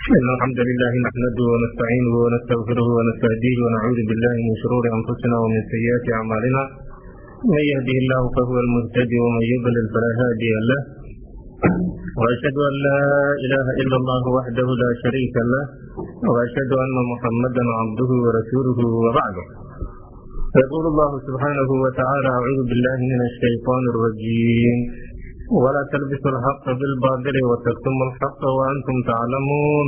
إن الحمد لله نحمده ونستعينه ونستغفره ونستهديه ونعوذ بالله من شرور أنفسنا ومن سيئات أعمالنا، من يهده الله فهو المهتدي ومن يضلل فلا هادي له، وأشهد أن لا إله إلا الله وحده لا شريك له، وأشهد أن محمدا عبده ورسوله، وبعد. يقول الله سبحانه وتعالى: أعوذ بالله من الشيطان الرجيم، ولا تلبسوا الحق بالباطل وتكتموا الحق وأنتم تعلمون،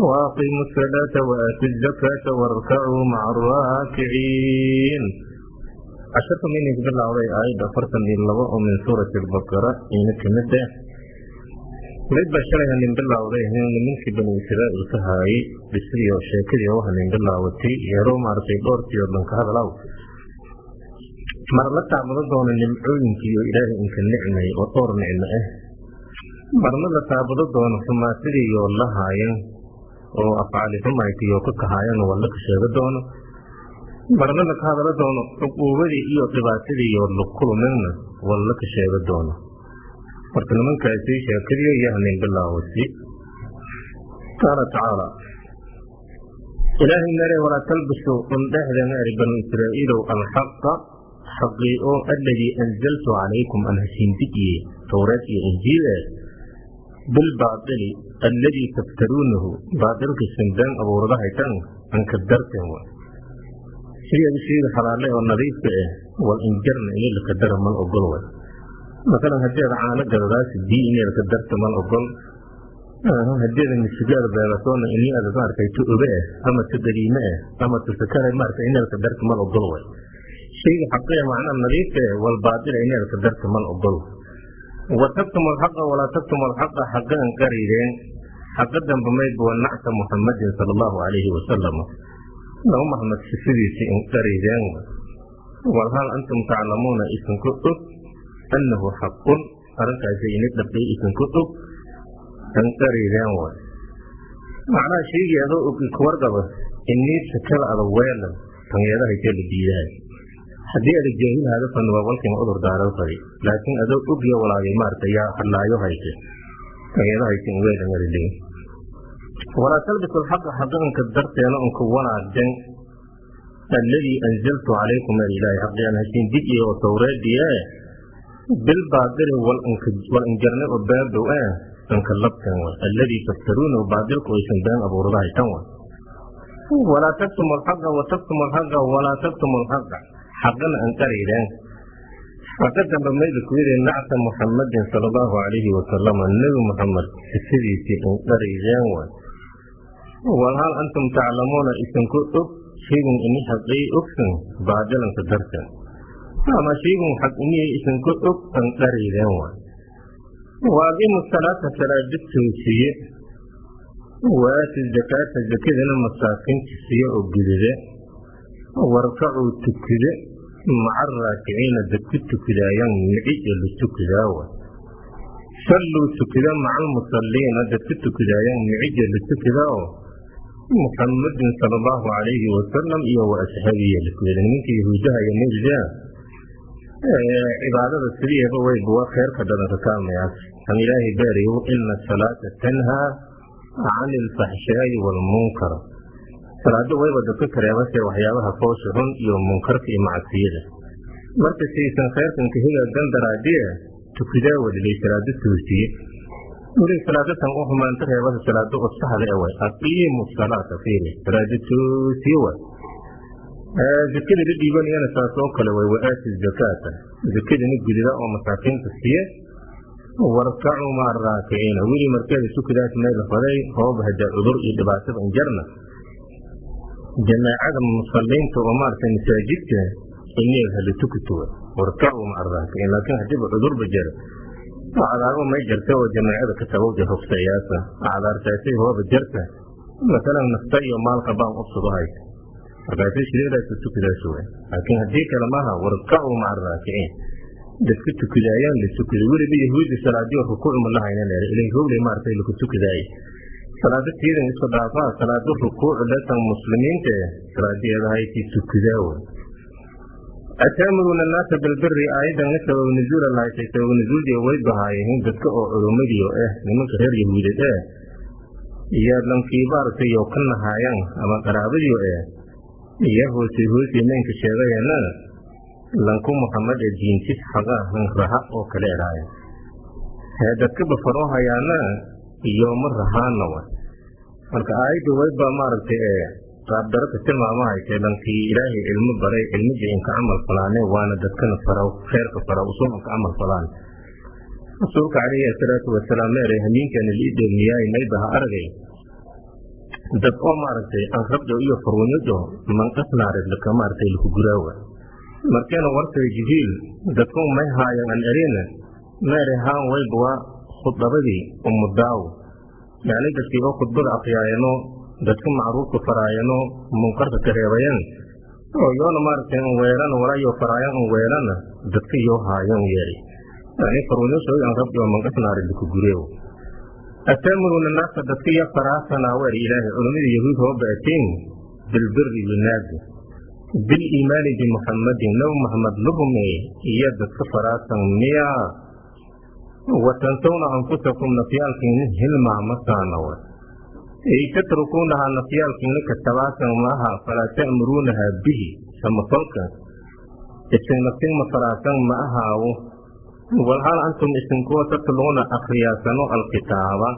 وأقيموا الصلاة وآتوا الزكاة واركعوا مع الراكعين. Casharka maynu bilaabay aayadda 42 oo min suurati Albaqara ina kamid ah. Mid baa shalay hanin bilowday, nimankii Bani Israa'iil ka haayay bisidii oo sheekadii oo hanin bilaawatay yaroo maaragtay dhowrtii oo dhan ka hadalaw. Mar la taabado doono nimcooyinkii oo Ilaahay inka nicmay oo dhowr nicmo ah, marna la taabado doono xumaatidii oo la haayan oo afcaali xumaykii oo ka kahaayan waa la ka sheego doono, marna la ka hadalo doono cuquubadii iyo dhibaatadii oo la kulmayna waa la ka sheego doono. Marka nimankaasi sheekadii iyo hanin bilaawasi. Qaala tacaala, Ilaahay nare: walaa talbisu undhexdan ari Banu Israa'iilow alxaqa, xaqii oo alladii anzaltu calaykum an hasiindijiye Towreed iyo Injiil eh, bilbaatili alladii taftaruunahu, baatilka sindaan abuuradahaytan anka darten wa. Sidii shayga xalaale oo nadiifka ah wal injarna ini laka dara mal ogol way. Masalan, haddii aad caano gadadaasi, biyo ini laka darta mal ogol. Haddii aad misigaada beeratoona, ini aad maaragtay tu obe ah ama tu qadiime ah ama tu sakare maaragtay ini laka darta mal ogol way. Shayga xaqiya macnaha nadiifka ah wal baatila ini laka darta mal ogol. Wa taktumu alxaqa, walaa taktumu alxaqa, xaqa an qariideen. Xaqa dambe maydba wa nacta Muxamadin sala Allahu calayhi wasalam, Nabi Maxamed sifadiisi in qariideen. Walhal antum taclamuuna, isinku og annahu xaqun, arrintaasi ini dhabay isinku og an qariideen way. Macnaha shaygii adoo og kuwarqaba inii sakada ada weelan tangeedahaytee la diidahay. Haddii ada jaahil haada fan waa walkima udur daaran fadi, laakiin adoo ogya walaagay maaragtay yaa hadlaayo hayte tangeedahayte in weelan aliley. Walaa talbisu alxaqa, xaqanka darteena unka wanaagsan alladii anzaltu calaykum ilaahi, xaqi aan hasiin dijiye oo Towreediye, bilbaatili wal injarnay oo baadow ah anka labtan way, alladii taftaruunahu, baadilku aysan been abuuradahay tan way. Walaa taktumu alxaqa wa taktumu alxaqa, walaa taktumu alxaqa, xaqana an qariideen. Xaqa dambe mayda ku yidhi nacta Muxamadin sala Allahu calayhi wasalama, Nebi Muxamed sifadiisii in qariideen way. Walhal antum taclamuuna, isinku og shaygun ini xaqii ogsan baadilanka darteen ama shaygun xaq inii isinku og an qariideen way. Waaqimu salaata, salaada toosiye, waati zakaata, zakadana masaakiinta siye oo gudada, warkacuu tukude maca araakiciina, dadku tukudaayaan mici iyo la tukudaawa. Salluu, tukuda maca almusalliina, dadku tukudaayaan miciyo la tukudaa oo Muxamadin sala Allahu calayhi wasalam iyo wa asxaabihi la tukada. Nimanka yahuudaha iyo meeldaa cibaadada sidiiba wayba waa kheerka badan ka kaalmayaas kan Ilaahay baariyo: ina asalaata tanhaa can alfaxshaa'i waalmunkar. Salaado wayba dadka kareebase waxyaabaha foosha xun iyo munkarka iyo macsiyada. Marka saysan kheyrkan ka hegaagan daraadiye tukudaa wadilay salaado toosiye. Weli salaadatan u xumaanta reebada salaado oo saxda eh way. Aqiimu salaata, fiiri, salaado toosiye way. Zakada la dhiibanayana saas oo kale way. Wa-aati zakaata, zakadana gudida oo masaakiinta siiye, warkacuu maca araakiciina. Weli markeeda tukudaas may la faday hooba hadaa cudur iyo dhibaatada injarna jamaacada musalliinta oo maaragtay masaajidka inay hala tukuto, warkacuu maca araakiciin. Laakiin hadiiba cudurba jira, acdaaro may jarta oo jamaacada ka tabowda hogsayaasa acdaartaasay hooba jarta, masalan nafta iyo maalka baan ubsudahay, markaasi shideedaas tukudaas way. Laakiin haddii kale maaha, warkacuu maca araakiciin, dadka tukudaayaan la tukuda. Weliba yahuudda salaadiyo rukuuc ma lahaynan ilay howley maaragtay laku tukudaayay salaado tiidan isku dhaafaa salaado rukuuc letan muslimiinta salaadeedahayti tukudaa way. Ataamuruuna annaasa bilbiri, aayadan sabab nuzuula lahaysay. Sabab nuzuuldii way bahaayeen dadka oo culummadii ah nimanka reer yahuudeed eh. Iyo lankii maaragtay yo ka nahaayaan ama qaraabadiyo ee iyo hoosay hoosay maynka sheegayana lanku Muxamed ee diintis xaga raha oo kale eraaya hee dadka bafaroo hayaana iyo ma rahaana wa. Marka aayaddu wayba maaragtay ee qaabdaraka tilmaamahaytay lankii Ilaahay cilmo baray, cilmigii inka camal falaane, waana dadkana faraw kheyrka faraw usuun inka camal falaan. Rasuulka calayhi asalaatu wasalaam meeray hamiinkana lii dheelmiyaay maybaha aragay dad oo maaragtay anrabjo iyo farwanyojo manqasnaareed laka maaragtay laku guraawa. Markeena wartay Jibriil dadku may haayan an erina meere haan wayba waa khudabadii umudaaw, yacni dadkii oo khudbada aqriyaayano, dadka macruufka faraayano, munkarka ka reebayan oo yoona maaragtay un weelana walaayo faraayan un weelana dadka yoo haayan yeeri, yacni farwanyo sooy anrabjo manqasnaareed laku gureew. Ataamuruuna naasa dadka ya faraasana weer Ilaahay culimmada Yahuud hoo baatiin bilbiri winaagi biliimaani bimuxammadin Nabi Muxamed la rumeeyey iyo dadka faraasan miyaa, watansawna anfusakum nafyaalkiina hilmaamasaana wa ay tatrukuunahaa nafyaalkiina ka tabaasan maaha, falaa ta'muruunaha bihi samafalka isin naftin ma faraasan ma ahaawo, walhaal antum isinkuwa tatluuna akhriyaasano alkitaaba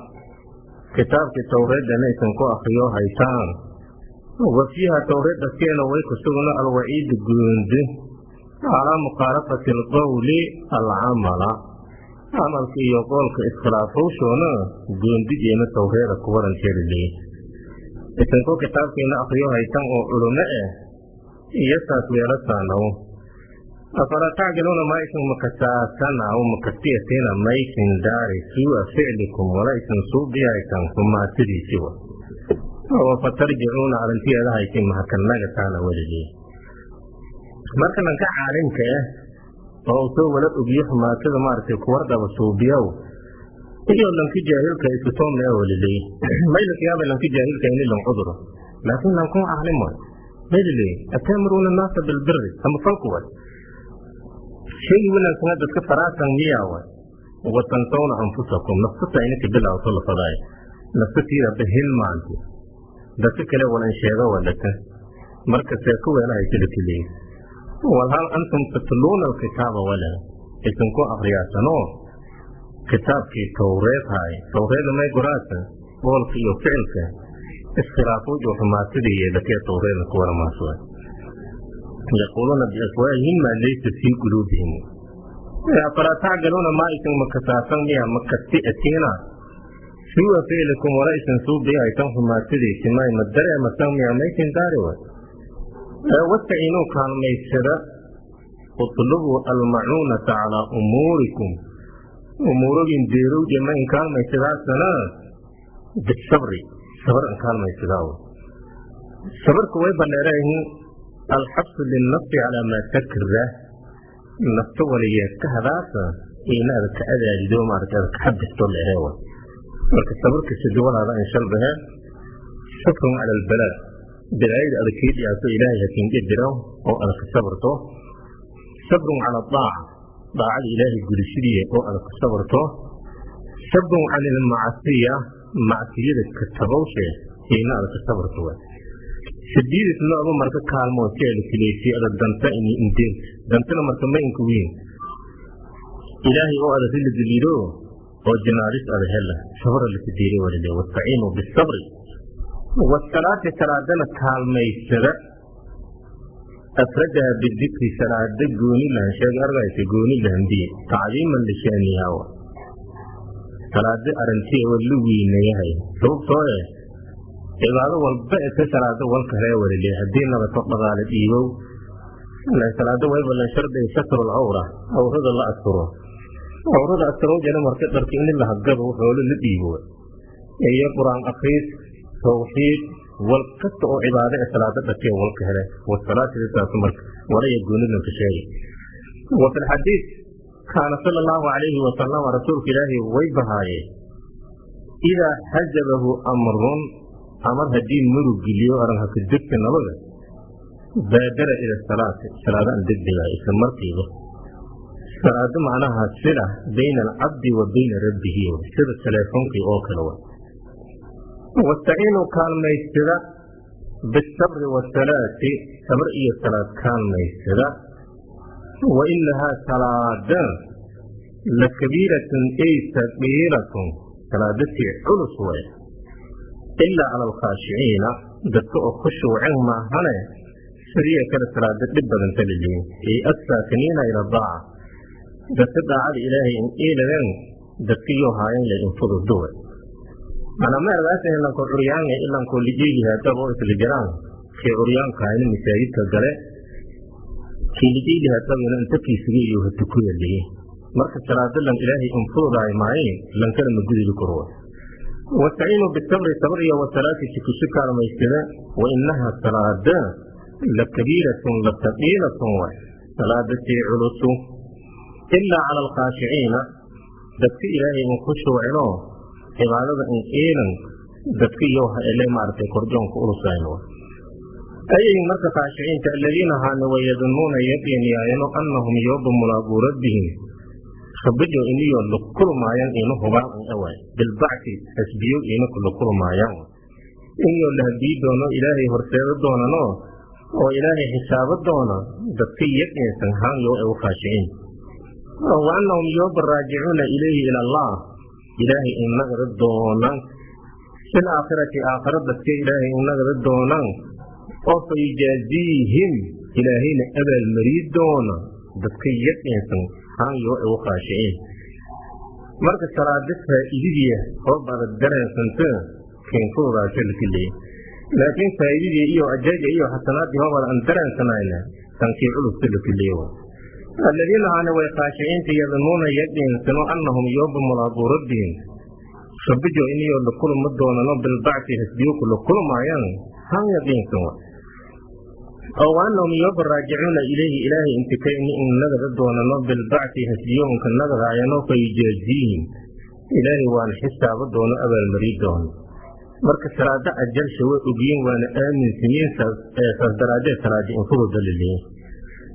kitaabkii towreedana isinku akhriyo haytaan. Wa fiiha towreed askeena way ku sugna alwaciidu goondi calaa mukhaalafati alqowli alcamala, camalka iyo qoolka iskhilaafowshoona goondigeena towreeda ku warankeeda leey. Isinku kitaabkiina akhriyo haytaan oo culumo ah iyo saas weelasaanow. Afalaa tacqiluuna maa isin makasaasanaw makasiyatina maysin daari suua ficlikum wala isin suubiyaytan humaatadiisiwa oo fatarjicuuna arrintiyeeda haysin mahakanagataana weligii. Marka lanka caalimka ah oo soo wala ogiyo xumaatada maaragtay kuwardaba suubiyow iyo lanka jaahilka isku toomaya weliley maylaka yaaba lanka jaahilka ini lan cuduro, laakiin lankun caalim way mayliley ataamuruuna naasa bilbiri samafalku way shay wanaagsana dadka faraasan miyaa way, watansawna anfusakum nafsata inaka bilawto la fadaay nafsatiida bahilmaanti dadka kale walan sheego wadhata marka see ku weelahay sida keliya. Walhal antum tatluuna alkitaaba wala isinku akhriyaasanoo kitaabkii towreed haay, towreeda may goraasa qoolka iyo ficilka iskhilaafowj oo xumaatadii yeelatee towreeda ku waramaasuwa. Yaquuluuna biafwaahihim maa laysa fii quluubihim. Afalaa tacqiluuna maa isin makasaasan miya makasti atiina suua ficlikum wala isin suubiyaytan xumaatadiisi may ma dareemasan miya maysin daari wa. Wastaciinuu kaalmaysada, utlubuu almacuunata calaa umuurikum umuurogin deerowje ma in kaalmaysadaasana bisabri sabar in kaalmaysadaa. Sabarku way banneerayihiin alxabsu linnafsi calaa maa takrah, nafta waliyeed ka hadaasa ina adag ka adaadido maaragtay adag ka xabisto leereewa. Marka sabarka siduwalaada in shalbahe sabrun cala albalaa balaayada adag kii dhiyaaso Ilaahay hakiin jiro oo adag ka sabarto, sabrun cala daaca daacada Ilaahay gudashadiiya oo adag ka sabarto, sabrun cala almacsiya macsiyada ka tabowshe ina adag ka sabarto. Sidiidis nooba marka kaalmoo si ay la adag danta ini indeen dantana marka ma inku wiin Ilaahay oo adag la geliyo oo janaadis adag hela sabra la sidiiray walile. Wastaciinu bisabri wasalaati salaadana kaalmaysada, afradaha bidikri salaada gooni lahan sheegay argaysa gooni lahandiye tacdiiman lishaanihaa salaada arintiya oo la weynayahay, sababtoo eh cibaado walba iska salaado walka hee walile. Haddii nabato dhaqaale dhiibow salaado wayba lan shardiga satru alcawra awrada la asturo, awrada asturowjana marka dharka in la hagado xoolo la dhiibo iyo Qur-aan akhriis tawxiid wal kasta oo cibaado ee salaada dharkee walka hele wasalaati taas marka walaya goonidanka sheegay. Wa fi lxadiid kaana sala allahu calayhi wasalam rasuulka Ilaahi way bahaaye idaa xajabahu amrun amar haddii murug geliyo aran haka degta nabada baadara ila salaati salaadaan degdegaay isla markiiba. Salaado macnaha sila bayna alcabdi wa bayna rabbihi sida teleefoonkii oo kale wa. Wastaciinuu, kaalmaysada, bisabri wasalaati, sabr iyo salaad kaalmaysada. Wa inahaa salaada la kabiiratun ay saqiilatun, salaadatii culus way, ilaa cala alkhaashiciina, dadka oo khushuucin maahane sidiya kale salaada dhib badan talijiin, ay assaakiniina ila daaca, dadka daacada Ilaahay in iiladeen dadkiyoo haayan le infududuwe. Manaa ma ergaasa ilanko curyaanga ilanko lijiigi haddaba oo isla jiraan. Kii curyaanka hayna masaajidka gale, kii lijiigi haddabina inta kiisuga iyo hatukuya liyi. Marka salaada lan Ilaahay infududaay maaye lankana ma gudidi korwa. Wastaciinuu bisabri, sabr iyo wasalaati tukusho kaalmaysada. Wa inaha salaada la kabiiratun la taqiilatun waay, salaadatii culusu, ilaa cala alkhaashiciina, dadka Ilaahay in khushuucinoo cibaadada in iilan dadka iyo ele maaragtay korjoonka ulusayn. Ayay marka khaashiciinta aladiina haana wayadunnuuna yaqiiniyaayano annahum yooba mulaaquu rabbihim, rabijo iniyo lakulmaayaan ina hubaan in awaay, bilbacti hasbiyo ina lakulmaayaan, inyo la hadii doono, Ilaahay horseedo doonano oo Ilaahay xisaabo doona dadka yaqiinsan haan yoo u khaashiciin. Wa annahum yooba raajicuuna ilayhi, ila Allah, Ilaahay inagada doonaan, fil aakhirati, aakhira dadka Ilaahay inagada doonaan oo fa yujaaziihim, Ilaahayna abaalmarii doona dadka yaqiinsan haan yoo u khaashiciin. Marka salaada faa'iididiya oo bada dareensanta keenfududaasho lakaleeyay, laakiin faa'iidadii iyo ajaja iyo xasanaadii hoobada aan dareensanayna tankii culusta lakaleeya. Aladiina haana way khaashiciinta yadunnuuna yaqiinsano annahum yooba mulaaquu rabbihim, rabijo iniyo la kulma doonano, bilbacti hasbiyuku la kulmaayaan han yaqiinsan wa, oo wa annahum yooba raajicuuna ilayhi, Ilaahay intika ini in nagada doonano, bilbacti hasbiyoonka nagadaayano, fa yujaaziihim, Ilaahay waana xisaabo doono, abaalmarii doono. Marka salaada ajalsha way ogyiin waana aaminsanyiin, saas daraaddeed salaadi infududa laleeyin.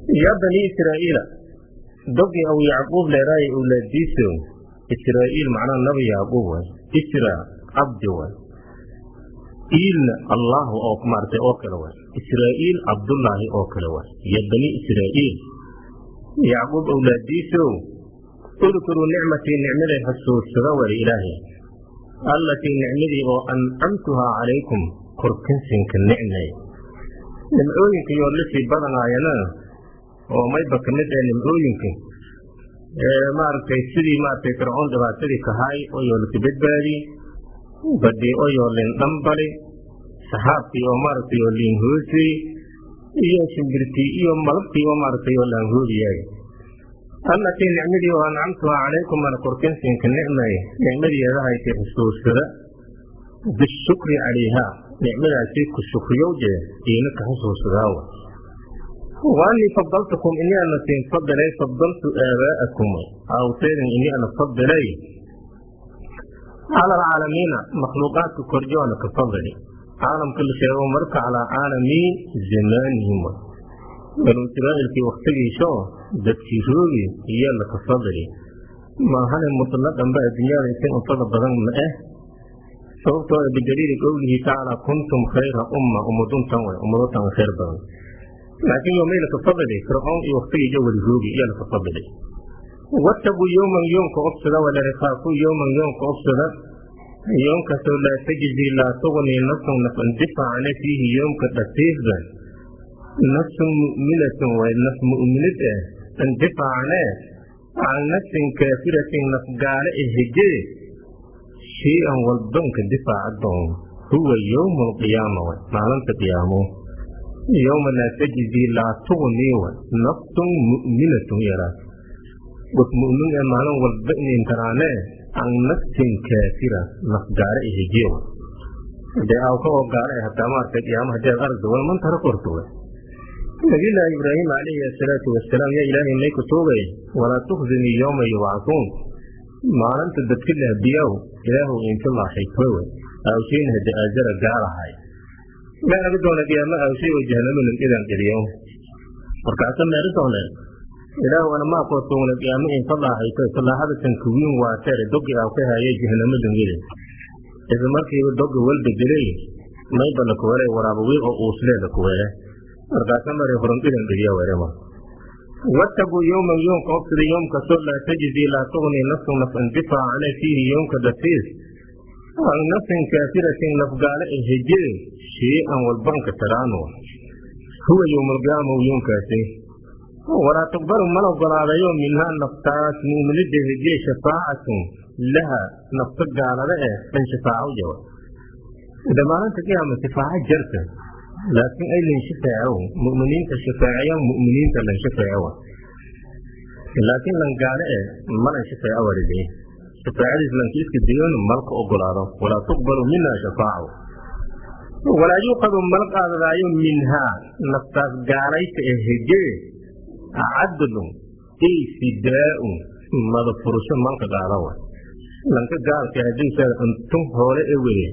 Yaa bani Israa'iila, dogii aw Yacquub leeraaya awlaadiiso, Israa'iil macnaha nabi Yacquub waay, Isra cabdi waay, iilna Allahu oo maaragtay oo kale waay, Israa'iil Cabdullaahi oo kale waay. Ya bani Israa'iil, Yacquub awlaadiisow, udkuruu nicmatii, nicmaday xasuusada waay Ilaahay, allatii nicmadii oo ancamtuhaa calaykum, korkinsinka nicmay. Nimcooyinka yoo lasii badanaayana oo mayba ka mid ee nimcooyinka maaragtay sidii maaragtay Fircoon dhibaatadii kahaay oyoo laka badbaadi badii oyoo lin dhambali, saxaabkii oo maaragtay oo liin hoosey, iyo shimbirtii iyo malabkii oo maaragtay oo laanhoodiyaay. Allatii nicmadii oo ancamtuhaa calaykum, ana korkinsinka nicmay, nicmadiyeedahayti xusuusada, bishukri calayhaa, nicmadaasi ku shukriyow jee iina ka xusuusadaawa. Wa annii fadaltukum, ini ana siin fadilay, fadaltu aabaa'akum, aawteedin ini ana fadilay, cala alcaalamiina, makhluuqaadka korjoona ka fadili. Caalamka la sheego marka calaa caalami zamaanihim, banu Israa'iilkii waktigiisoo dadkii roogi iyo laka fadili maahane mutlaqanba adduunyada isin unfada badan ma ah. Sababtoo bidaliili qowlihi tacaala kuntum khayra umma, ummaduntan way ummadotan khayr badan, laakiin yoomay laka fadili Fircoon iyo waktigiijo wali roogi iyo laka fadili. Wattaquu yowman, yoomka obsada, wala rikaafu yowman, yoomka obsada, yoomkaasoo laa tajzi, laa tugnii, nafsun naf andifacana, fiihi yoomka dhasiifba, nafsun mu'minatun way naf mu'minad ah andifacane, can nafsin kaafiratin, naf gaale eh hejee, shay-an walbanka difaaca doon. Huwa yowmu alqiyaama way maalinta qiyaamo, yowma laa tajzi laa tugnii way nafsun mu'minatun yaraa, qof mu'min ee maalin walba inintaraanee, can nafsin kaafira, naf gaale eh hejee way. Dee awka oo gaale eh hataa maaragtay qiyaamo haddii aad aragto wal tara korto way. Nabiyullaahi Ibraahim calayhi asalaatu wasalaam yaa Ilaahay may ku tuugay walaa tukhzinii yowma yubcahuun, maalinta dadka lahbiyaw Ilaahu inta laaxaytoy way. Aawshayna hade aazara gaalahay ma naga doona qiyaamo aawshay oo jahanamanan idan geliyo. Markaasa meeri doone Ilaahu ana maa koo tuugna qiyaamo inta laaxaytoy falaaxada tankuwiin waa tere dogi aaw ka hayay jahanamadan geli. Isla markiiba doga wal bedelay, mayba la kuwelay waraaba wiiq oo uuslee la kuwele. Markaasa mari hurum idan dhiriya weerema. Wattaquu yowman, yoomka obsida, yoomkasoo laa tajzi, laa tughni nafsu naf indifaacane fiihi yoomka dasiis can nafsin kaafiratin, nafgaale e hejee shay-an walbanka taraano. Huwa yowmalqiyaama yoomkaasi. Walaa tuqbalu, mana ogolaadayo, minhaa naftaas mu'minida hejee shafaacatun laha, nafta gaalada eh dhan shafaaco jawa. Ida maalinta qiyaama shafaaco jarta, laakiin ay lan shafaaco mu'miniinta shafaaciya, mu'miniinta lan shafaaco, laakiin lan gaale eh malan shafaaco walidee shafaacadiis lanka iska dayoon malka ogolaado. Walaa tuqbalu minha shafaaco, walaa yuuqadu, mal qaadadaayo, minhaa naftaas gaalayta ee hejee cadlun ay fidaa'un, mada furusho malka qaada wa. Lanka gaalka haddii sheega intun hoole e weye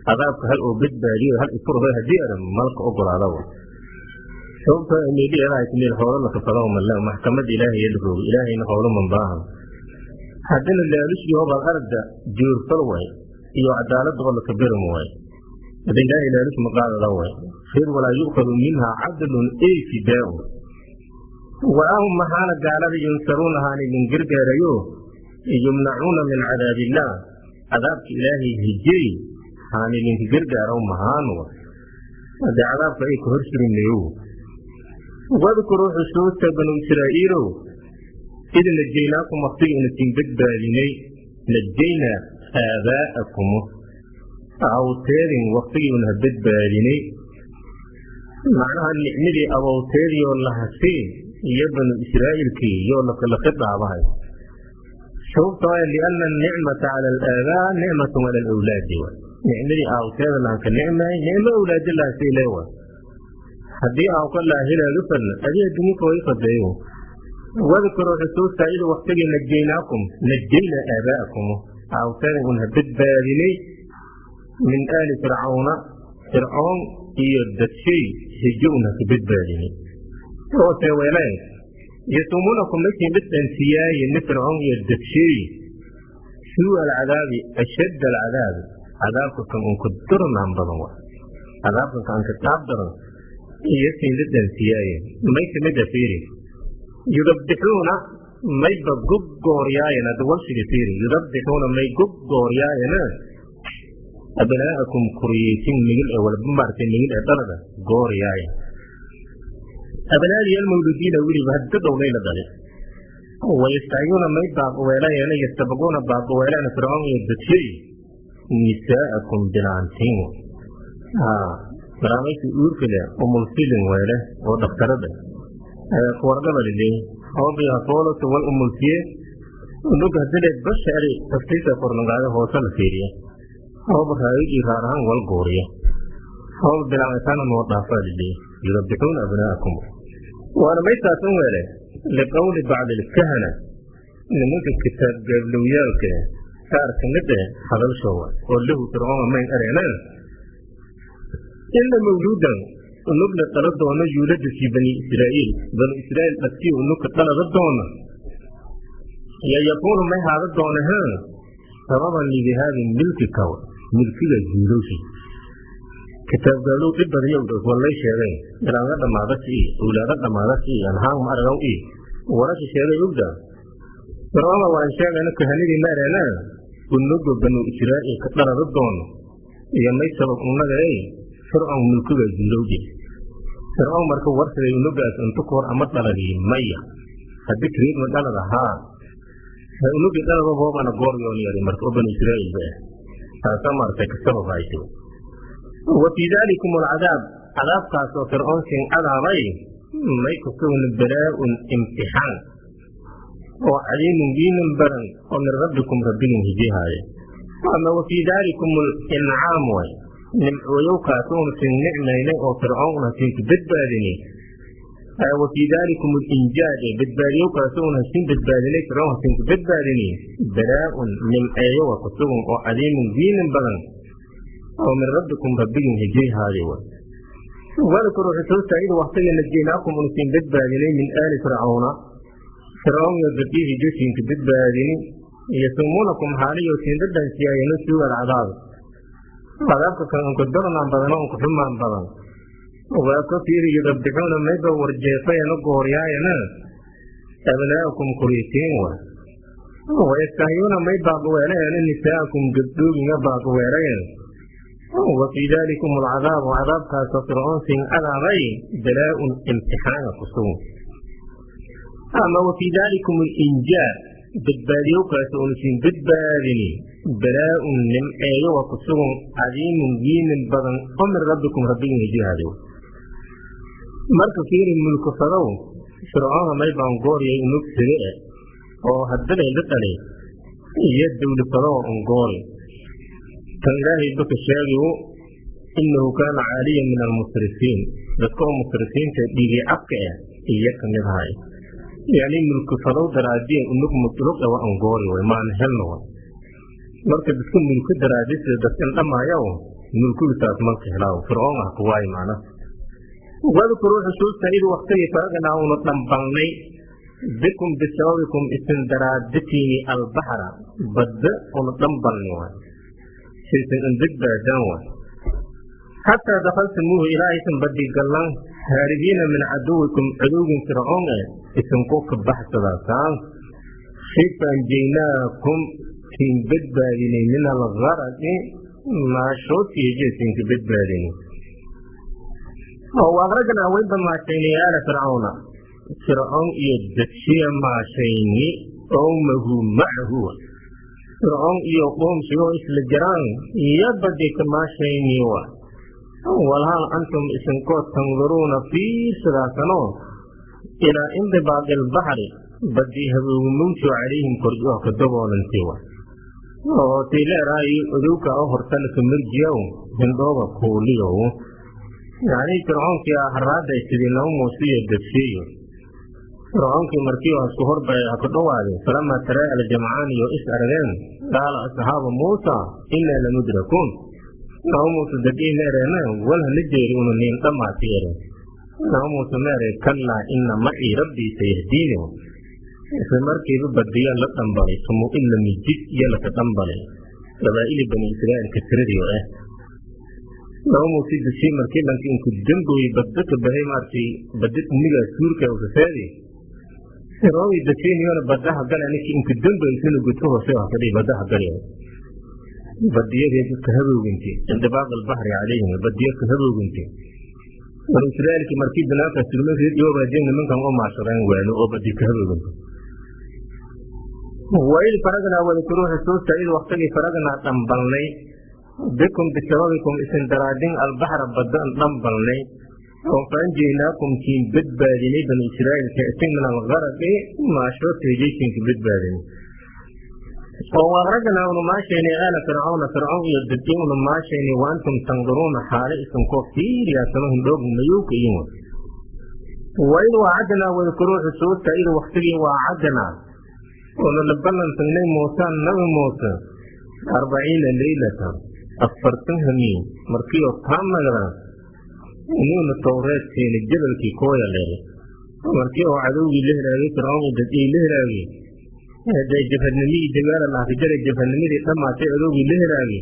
cadaabka hal oo badbaadiyo hal ifurho haddii adan malka ogolaada wa. Sababtoo meeli ilaahay meel hoolo la kafado male, maxkamada ilaahay la roogo, ilaahayna hoolo man baahan. Haddana laalush iyo hobal aragda joorfal way iyo cadaalad oo la kabiram way. Hada ilaahay laalush ma qaadada way khayr. Walaa yu'khadu minha cadlun ay fidaa'un, waahum maxaana gaalada yunsaruuna haani lin gargaarayo, yumnacuuna min cadaab illaah, cadaabka ilaahay hijey haani linka gargaaro mahaan wa, hade cadaabka ay ka hor surumeeyo. Wadkuruu, xusuusta banu israa'iilow, id najaynaakum, waqtiga inasin badbaadinay, najaynaa aabaa'akum, awteedin waqtigiina badbaadinay, macnaha nicmadii abowteedioo lahasii iyo banu israa'iilkii yoo lakala khidaabahay. Sababtoo ah lianna anicmata cala alaabaa nicmatu cala alawlaadi wa, nicmadii aawteeda lahanka nicmay nicmo awlaadi lahasii leewa. Haddii aawka laahilaaga fadna adii adduunka way fadeeyo. Wadkuruu, xusuusta, id waqtigii najaynaakum, najaynaa aabaa'akum, aawteeda unha badbaadinay, min aali fircawna, fircoon iyo dadshay hijo unha ka badbaadinay. Oose weeleen yasuumuunakum, markii dhadhansiyaaye ni fircoon iyo dadshay suu alcadaabi, ashadd alcadaabi, cadaabka kan unka dornaan badan wa, cadaabka kan ka taab daran iyo siin dhadhansiyaaye. May kamida fiiri, yudabbixuuna mayba goggooryaayeen. Hadda walshiga fiiri, yudabbixuuna may goggooryaayena abnaa'akum, kuriyeysin migil ee walba maartay migil ee dhalada gooryaaya, abnaadii almawluudiina, weliba hadda dhowlayla dhalay. Wayastacyuuna may baaqweelayeen, yastabaquuna baaqweelaan fircoon iyo dadshay nisaa'akum, bilaantiin barnaamijka uurka leh umulfilin weele oo dhaktarada kuwargabalile hoobiya foolatu wal umulfiye unuga hadile bashari taftiisa kornagaada hoose la fiiriya hooba raayid iyo raar ahaan wal gooriya hooba bilaacitaana noo dhaafaa lile. Yudabixuuna abnaa'akum waana maytaasan weele liqowli bacdi alkahana, nimanka kitaab gaablowiyaalka qaar ka mid eh hadalshoowa oo lahu fircoon mayn areenaan ina mawluudan, unugna dhala doono, yuuladu fii bani israa'iil, banu israa'iil dhaftii unugka dhalada doona, yo yakuunu may haada doonahaan sababan lidihaabi milkika, milkiga guudowshi. Kitaab gaalow dhib badayow wallay sheegay bilaanga dhammaadasi iyo awlaado dhammaadasi iyo anhaan ma aragaw iyo warasha sheegay ogda fircoona waan sheegayna kahanidii ma areenaa unuga banu israa'iil ka dhalada doono iyo may sabab unnaga ey fircoon milkiga guudowji. Fircoon marka warsaday unugaas intu ka hor ama dhaladiy maya, haddii kriidma dhalada haa unugii dhalada boobana gooryoon yari marka oo banu israa'iil ba ah taasa maaragtay ka sabab hayso. Wa fii daalikum alcadaab, cadaabkaas oo fircoon sin cadaabay may ku sugna balaa-un, imtixaan oo caliimun wiinan badan oo min rabbikum, rabbigin hijihaaye. Ama wa fii daalikum alincaam way, nimcooyowkaas uuna sin nicmaynay oo fircoon una sinku badbaadinay. Wa fii daalikum alinjaad, ee badbaadiyowkaas uuna sin badbaadinay, fircoon sinku badbaadinay, balaa-un nimceeyo waa ku sugan oo caliimun wiinan badan oo min rabbikum, rabbigin hijihaaye way. Wadkuruu, xusuusta, id waqtiga najaynaakum unu siin badbaadinay, min aali fircawna, fircoon iyo gabdhihii josiinka badbaadini, yasumuunakum xaaliyo siin dhadhansiyaayano suuga alcadaab. Cadaabka kan unka daranaan badan oo unka xumaan badan waa ka fiiri. Yudabbixuuna mayba warjeefayana gooryaayana abnaa'akum kuriitiin wa wayastahyuuna may baaqweelayana nisaa'akum gabdhooginga baaqweelayan. Wa fii daalikum alcadaabu, cadaabkaasoo Fircoon siin cadaabay, balaa-un imtixaana ku sugan, ama wa fii daalikum alinjaa, badbaadiyowkaas oonu siin badbaadini, balaa-un nimceeyo waa ku sugan, cadiimun wiinin badan oo min rabbikum rabbigiina jihaado. Marka fiiri, mulku fadow Fircoona may baan gooriyay unug sige eh oo haddalay la dhalay iyo dawli fadow un goori. Tan Ilaahay baka sheegayu innahu kaana caaliyan min almusrifiin, dadka oo musrifiinta dhiigay cabka ah iyo ka mid ahay, yacni mulku fadow daraadiya unug mudrug ah waa un goori way maana helno way. Marka dadka mulku daraadi sida dadkan dhamaayow mulkugisaas marka helaaw Fircoon ah kuwaay macna. Wadkuruu xusuusta id waktigii faragnaa unu dhambalnay bikum bisababikum isin daraadatiini albaxra badda unu dhambalni waay saysan indadbaadaan waay, xataa dakhaltumuuhu ilaa aysan badi gallan haaribiina min caduwikum, cadowgin Fircoon eh isinku ka baxsadaasaan xifa anjaynaakum siin badbaadinay min algaraqi maashoodkiiyo siinka badbaadinay oo waaqragnaa wayba maashaynay aala Fircawna, Fircoon iyo dadshiya maashayni, qowmahu macahu, Fircoon iyo qoomsigoo isla jiraan iyo badi ka maashayni wa walhal antum isinkoo tanduruuna fiirsadaasanoo ilaa indibaaqi albaxri badi haboogmowjo calayhim korjoh ka daboolanti wa oo tii leerahay odowka oo hortalaka marjiyow hindhooba kuuliyow. Yacni Fircoonkii ah haraada sidii Nabo Muuse iyo dadshiyo Fircoonkii markii isku horbay ku dhawaaday, falamaa taraa aljamcaan iyo is arageen, qaala asxaabu Muusa innaa lamudrakuun. Nabo Muuse dadii meereena walha la jeeri unu niin dhammaati ere. Nabo Muuse meere kallaa inna macii rabbii sayahdiini. Isla markiiba badiya la dhambalay sumu ila mijid iyo laka dhambalay qabaa'ili Bani Israa'iilka tiradiyo ah. Nabo Muuse dashii markii lanki inku dambooyey badda ka bahay maartay badda umigaa suurka usaseedi Firoowi dashiiniyona baddaha gala ninkii inku damboysana gudko hoose wax fadhiy baddaha galaya badiyadii ka habooginti indibaaq albahri calayhim badiyo ka habooginti. Bani Israa'iilkii markii banaanka sulman reer iyoobaa nimankan oo maashadeen waano oo badi ka habooginti. Waid faragnaa, wadkuruu xusuusta id waqtigii faragnaa dhambalnay bikum bisababikum isin daraadin albaxra badda dhambalnay oo faanjeynaakum kiin badbaadinay Bani Israa'iilka isin min algaraqi maashootayjaysinka badbaadinay oo waaqragnaa unu maashaynay aala Fircawna, Fircawn iyo dadki unu maashaynay, wa antum tanduruuna xaale isinkoo fiiriyaasano hindhoog mayowka iyin. Waid waacadnaa, wadkuruu xusuusta id waqtigii waacadnaa unu la ballantagnay Muuse, Nabi Muuse, 40 leylatan, 40 hamiin markiioo taa nagdaan inuuna towreedkeena jabalkii kooya leeray markii oo cadowgii la helaagay Fircoon iyo dadii la helaagay hadee jabhadnimadii dagaala lahakajara jabhadnimadii dhammaatay cadowgii la helaagay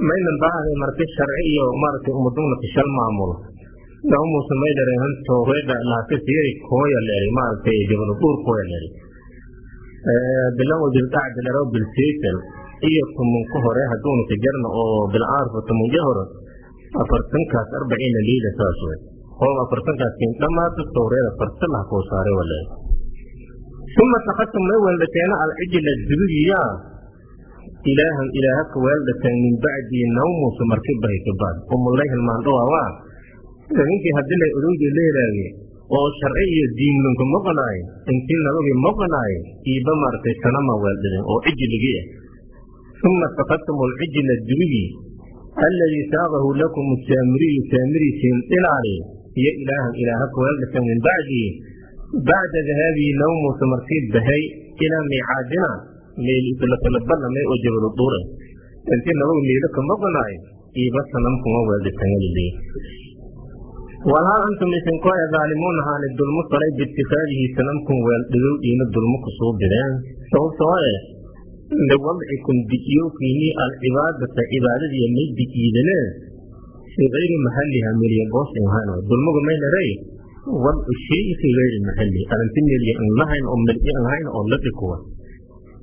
maynan baahday marka sharci iyo maaragtay ummaduna fishal maamulo. Nabi Muuse may dhareehan towreeda lahaka siiyay kooya leeray maaragtay jabalu dhuur kooya leeray bilow dilqacda lero bilsaysan iyo tumunka hore hadduunu ka jarna oo bilcaarfa tumunja hore 40-kaas 40 liila saas wey oo 40-kaas kiin dhammaata towreeda farta lah koo saaray wale. Uma takadtum may weeldhateena alcijla dibigiyaa ilaahan ilaaha ka weeldhateen min bacdii Naw Muuse marki bahay kabaad umulayhan maandhawaawaa ninkii haddii lay odowgii la helaagay oo sharci iyo diinlanku maqnaay intii nabagii maqnaay iiba maaragtay sanama weeldhadeen oo cijligii ah. Uma takadtum alcijla dibigii alladii saaqahu lakum saamiriyu saamiriisiin dhilaali iyo ilaahan ilaaha ka weeldhateen min bacdii bacda dahaabii Naw Muuse markii bahay ilaa miicaadina meel isla oo jabalu duure intii nabagu meelo ka maqnaay iiba sanamkuma weeldhateen. Walhal antum isinkoo e daalimuun ahaani dulmo falay biitikaadihi sanamkun weeldhigow iina dulmo kusuu bideen sababtoo eh Liwadcikum dijiyowkiinii alcibaadata cibaadadiiyo may dijiidane fii gayri maxalliha meliya boos in ahayn. Dulmagu may leray wadcu shayi fii gayri maxalli, arinti meliya in lahayn oo mel'i an lahayn oo la dhikuwa.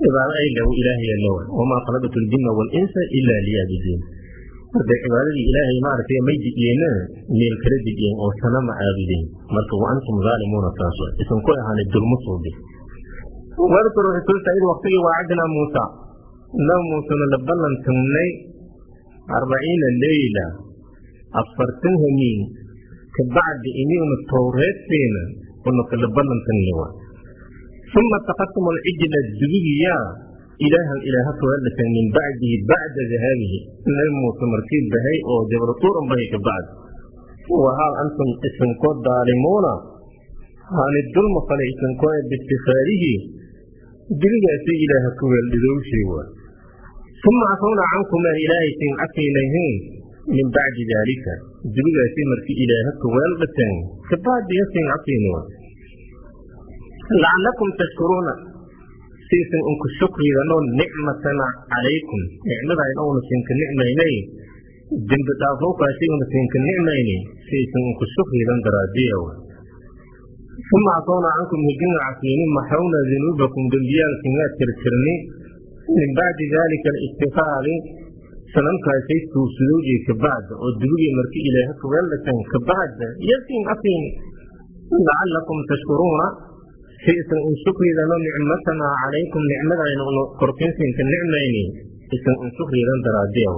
Cibaado ay lew ilaahay lewa, wamaa khalaqtu ljinna walinsa ilaa liyacbuduun. Hadda cibaadadii ilaahay maaragtay may dijiyeena meel kala dijiyeen oo sanama caabudeen. Marka wa antum zaalimuuna, taas isan ku ahaanay dulmo suubi. Wadkur xusuusta id waqtigii waacadnaa Muusa, Nabi Muusena la ballantagnay 40 leyla, 40 hamiin kabacdi iniuna towreedteena una kala ballantagnay wa. Uma takadtum alcijla, dubigiyaa ilaahan ilaaha kuweeldhateen min bacdihi, bacda dahaabihi, Nabi Muuse markii bahay oo jabal tuuran bahay kabacdi. Wahaal antum isinkoo daalimuuna haani dulma falay isinkoo biitikhaadihi, dibigaasi ilaaha ku weeldhidowshay waa. Uma cafawnaa cankum, aan ilaahay sin cafiynayhin min bacdi daalika, dibigaasi markii ilaaha ku weeldhateen kabacdi yasin cafiyni waa. Lacalakum tashkuruuna, siisan unku shukridanoo nicmatana calaykum, nicmadayn ouna siinka nicmaynay, dembi dhaafowkaasi una siinka nicmayni, siisan unku shukridan daraadiya. Uma cafawnaa cankum, hijina cafiyni, maxawna dunuubakum, dembiyaalkingaa tirtirni min bacdi daalika alistiqaali, sanamkaasay tuugsadowjii kabacda oo dibigii markii ilaaha kuweeldhateen kabacda yasin cafiyni. Lacalakum tashkuruuna, siisan un shukridano nicmatanaa calaykum, nicmadayna una korkinsinka nicmayni isan un shukridan daraadiya.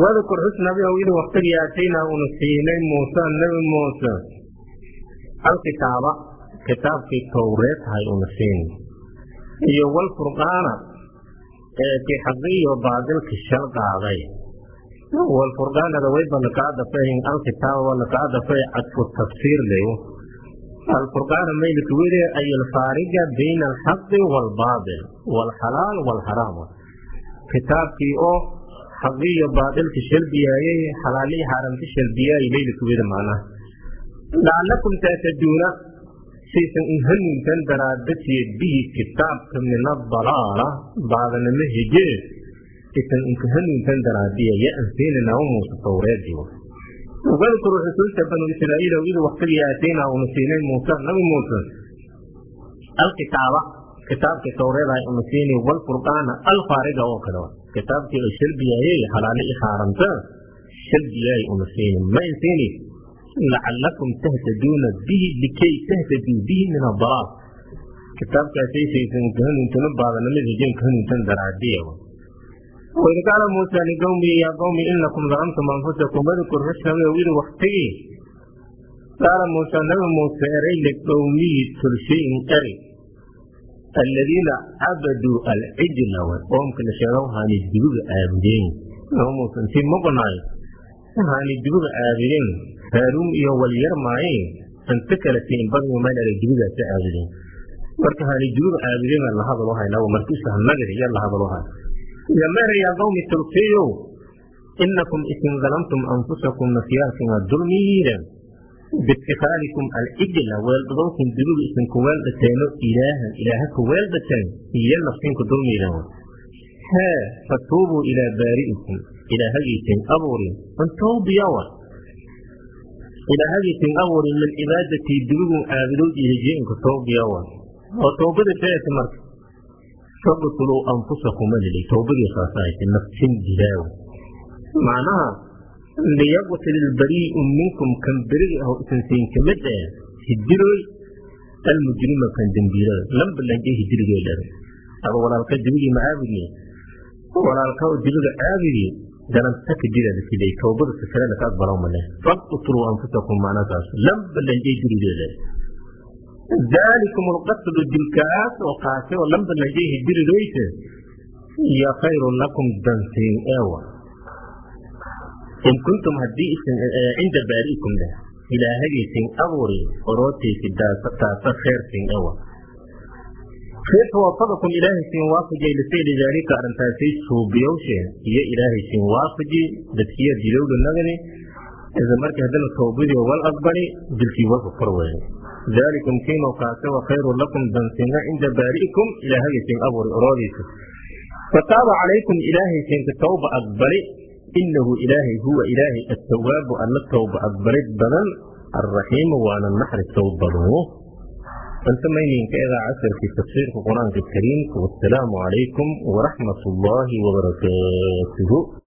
Wadkur xus nabihow id waqtigii aataynaa una siinay Muusa, Nabi Muuse, alkitaaba, kitaabkii towreed tahay una siini, iyo walfurqaana ee kii xaqiyo baadilka shal qaaday. Walfurqaanada wayba lakaa dafay, alkitaaba waa lakaa dafay, cadfu tafsiir leyo. Alfurqaana maylka wede ay alfaariga bayna alxaqi waalbaatil waalxalaal waalxaraam, kitaabkii oo xaqiyo baadilka shalbiyaayey, xalaalii xaaramka shalbiyaayey maylka wede macnaha. Lacalakum taataduuna, saysan un hanuuntan daraadatiye bihi kitaabka min adalaala, baadanimo hejee isan unka hanuuntan daraadiya ya ansiinana u Muuse towreedii. Wadkuru xusuusta banu Israa'iilow id waqtigii aataynaa una siinay Muuse, Nabi Muuse, alkitaaba, kitaabkii towreedahay una siinay, walfurqaana alfaariga oo kale, kitaabkii oo shalbiyaayey xalaali i xaaramta shalbiyaay una siini. Ma insiini lacalakum tahtaduuna bihi, likay tahtaduu bihi min adalaal, kitaabkaasay saysan kahanuuntano baadanimada hejeen kahanuuntan daraadiya. Waid qaala Muusa liqowmihi yaa qowmi inakum dalamtum anfusakum. Wadkur xusnabiyow id waqtigii qaala Muusa, Nabi Muuse eray liqowmihi tulshayin eri aladiina cabaduu alcijla, qoomka la sheego haani dibiga caabudeen. Nabi Muuse intii maqnaayo haani dibiga caabudeen, Haaruun iyo walyar maaye inta kale siin badni meel dibigaasi caabudeen. Marka haani dibiga caabudeen la hadalo haynaa, markiisa nagari ya la hadalo hay yameera yaa qowmi tulkiyow inakum isin dalamtum anfusakum, nafyaalkina dulmiyiideen biitikhaadikum alcijla, weeldhadowkin dibiga isinku weeldhateeno ilaahan ilaaha ku weeldhateen iyo nafsiinku dulmiideen. Hee fatuubuu ilaa baari'ikum, ilaahagiisin abuuri antowbiyawa, ilaahagiisin abuuri min cibaadatii, dibigun caabudowd ihijeenka towbiyawa oo towbada teeti. Marka faqtuluu anfusakum alili towbadii saasahaysa nafsin dilaawa, macnaha liyaqtil ilbarii'u minkum, kan beriga aho isansiin kamid eh hidiroy almujrima, kan dembiilada lambalanjay hijirigee dhere aba walaalka dibigii ma caabudni, walaalka oo dibiga caabudi garanta ka dila lakilay, towbada sakale laka aqbalo male. Faqtuluu anfusakum macnahaas lambalanjay dirigee dhere daalikum alqatlu, dilkaas oo qaatay oo lambalanjay hijiridoyse ya khayrun lakum, dansiin eewa in kuntum haddii isin cinda baari'ikum leh ilaahagaysin abuuri orootaysi taasa khayrsin ewa. Kayfa waafaqakum, ilaahay siin waafajay lificli daalika, arrintaasay suubiyowshe iyo ilaahay siin waafaji dadkiya dilowga nagani isla markii haddana towbadii wal aqbali dilkii walka kor weeye. Dalikum kiino kaase wa khayrun lakum dansinga cinda baari'ikum ilaahaysin abuuri oroodiisa. Fataaba calaykum ilaahay siinka tawba aqbali. Inahu ilaahay huwa ilaahay attawaabu alla tawba aqbalid badan, alraxiimu waana naxarisow badano. Anta mayninka eedaa casharkii tafsiirka Qur-aanka Kariimka. Wasalaamu calaykum waraxmat ullaahi wabarakaatuhu.